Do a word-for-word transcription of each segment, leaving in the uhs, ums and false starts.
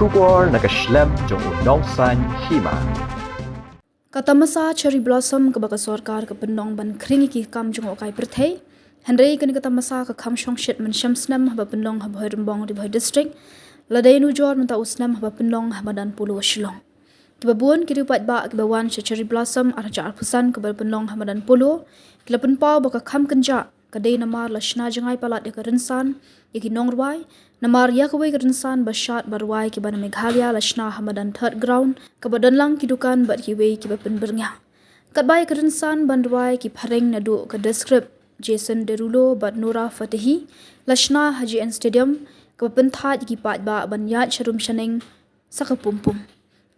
Khubor na ka shlem jong u Nongsaiñ Hima. Ka tamasa Cherry Blossom kaba ka sorkar ka pynlong ban khring ïa ki kam jngohkai pyrthei. Hynrei kane ka tamasa ka kham shongshit mynshem snem haba pynlong ha Bhoirymbong, Ri Bhoi District. La dei nujor mynta u snem haba pynlong ha madan Polo, Shillong. Kiba bun ki riew paidbah kiba wan sha Cherry Blossom ar hajar arphew san kaba pynlong ha madan Polo, ki la pynpaw ba ka kham kynjah ka dei namar la shna jngai palat ïa ka rynsan ïa ki nongrwai, namar ïa kawei ka rynsan ba shad ba rwai kiba na Meghalaya la shna ha madan Third Ground, kaba don lang ki dukan bad kiwei kiba pynbyrngia. Katba ïa ka rynsan ban rwai ki phareng naduh ka Descript, Jason Derulo bad Nora Fatehi, la shna ha J N Stadium, kaba pynthait ïa ki paidbah ban ïaid sharum shaneng sa ka pum pum.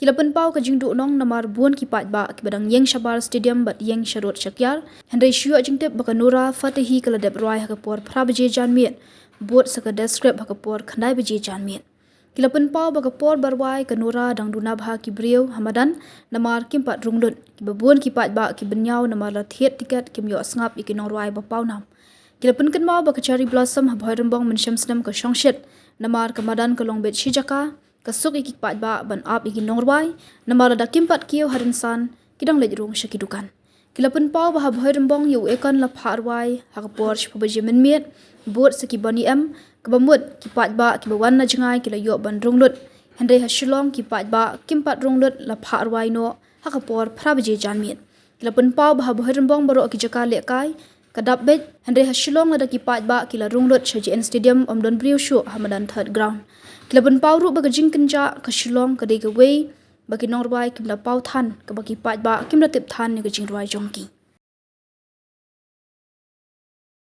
Ki la pynpaw ka jingduhnong namar bun ki paidbah kiba dang ïeng shabar stadium bad ïeng sharud shakiar, hynrei shu ïoh jingtip ba ka Nora Fatehi ka la dep rwai ha ka por phra baje janmiet, bud sa ka Descript ha ka por khyndai baje janmiet. Ki la pynpaw ba ka por ba rwai ka Nora dang duna bha ki briew ha madan namar kim pat rung lut, kiba bun ki paidbah ki bynñiaw namar la thied tiket kim ïoh sngap ïa ki nongrwai ba pawnam. Ki la pynkynmaw ba ka Cherry Blossom ha Bhoirymbong mynshem snem ka shongshit namar ka madan ka long beit shi jaka, ka suk ïa ki paidbah ban ap ïa ki nongrwai, namar lada kim pat kiew ha rynsan, ki dang leit rung sha ki dukan. Ki la pynpaw ba ha Bhoirymbong ïa u ekon la phah rwai ha ka por shiphew baje mynmiet, bud sa ki bun ïa em, kaba mut ki paidbah kiba wan na jngai ki la ïoh ban rung lut. Hynrei ha Shillong ki paidbah kim pat rung lut, la phah rwai noh ha ka por phra baje janmiet. Ki la pynpaw ba ha Bhoirymbong baroh ki jaka lehkai ka dap beit, hynrei ha Shillong lada ki paidbah ki la rung lut sha J N Stadium, ym don briew shuh ha madan Third Ground. Ki la pynpaw ruh ba ka jingkynjah ka Shillong ka dei kawei ba ki nongrwai kim da paw than, kaba ki paidbah kim da tip than ïa ka jingrwai jong ki.